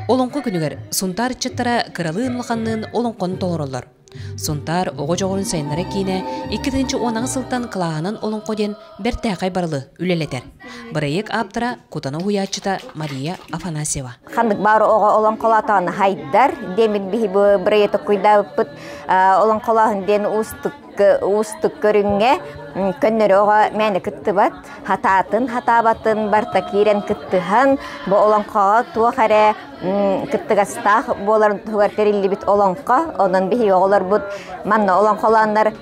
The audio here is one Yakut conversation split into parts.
Олоҥхо күнүгэр Сунтаар ыччаттара кыралыын-улаханныын олоҥхону толороллор. Сунтаар оҕо дьоҕурун сайыннара киинэ 2018 сылтан кылааһынан олоҥхо диэн бэртээхэй барылы үлэлэтэр. Бырайыак ааптара Кутана уһуйааччыта Мария Афанасьева. Ханнык баар оҕо олоҥхолоотоҕуна хайдар диэммит биһи бу бырайыак токкуйдаабыппыт. Олоҥхолооһун диэн уустук уустук көрүҥҥэ көннөрү оҕо мээнэ кыттыбат, хатаатын хатаабатын барыта киирэн кыттыһан, бу олоҥхоҕо туох эрэ кыттыгастаах буоларын туһугар тэриллибит олоҥхо. Онон биһиги оҕолорбут манна олоҥхолооннор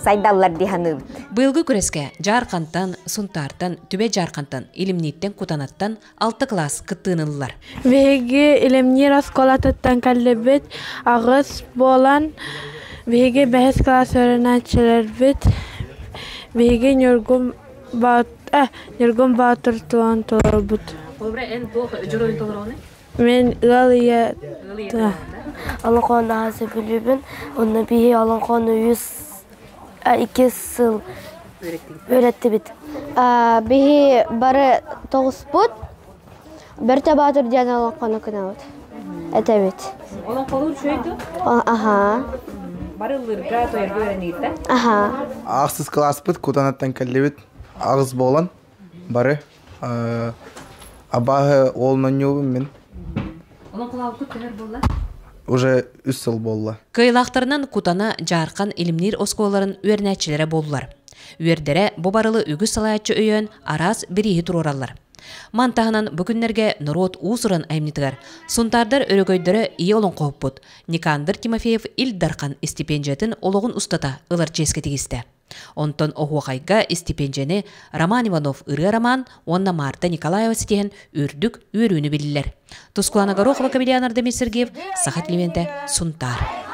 сайдаллар дии саныыбыт. Быйылгы күрэскэ Дьаархантан, Сунтаартан, Түбэ Дьаархантан, Илимнииттэн, Кутанаттан алта кылаас кыттыыны ыллылар. Биһиги Илимниир оскуолатыттан кэллибит, аҕыс буолан биһиги бэһис кылаас үөрэнээччилэрбит. Биһиги Ньургун Ньургун Боотур туон толорбут. Эн туох дьоруойун толороҕунуй? Мин ыал ийэ Олоҥхону наһаа сөбүлүүбүн. Онно биһи олоҥхону үс икки сыл үөрэттибит. Биһи бары тоҕуспут. Бөртө Боотур диэн олоҥхону гынабыт. Этэбит. Олоҥхолуур үчүгэй дуо? Аһаа. Бары ыллыырга, тойорго үөрэниирдэ? Аһаа. Ахсыс кылааспыт Кутанаттан кэллибит. Аҕыс буолан бары абааһы уолун оонньуубун мин. Олоҥхолообуккут төһөр буолла? Уже үс сыл буолла. Кыайылаахтарынан Кутана, Дьаархан, Илимниир оскуолаларын үөрэнээччилэрэ буоллулар. Үөрдэрэ бу барылы үгүс салайааччы өйөөн араас бирииһи туруораллар. Ман таһынан бу күннэргэ норуот уус-уран айымньытыгар Сунтаардар өрөгөйдөрө ийэ олоҥхоһуппут Никандр Тимофеев Ил Дархан истипиэндьийэтин олоҕун устата ылар чиэскэ тигистэ. Онтон оһуохайга истипиэндьийэни Роман Иванов ырыа роман уонна Марта Николаева ситиһэн үрдүк үөрүүнү биллилэр. Тускулана Горохова, Кабельян Ардамир Сергеев, Саха телевидениетэ, Сунтаар.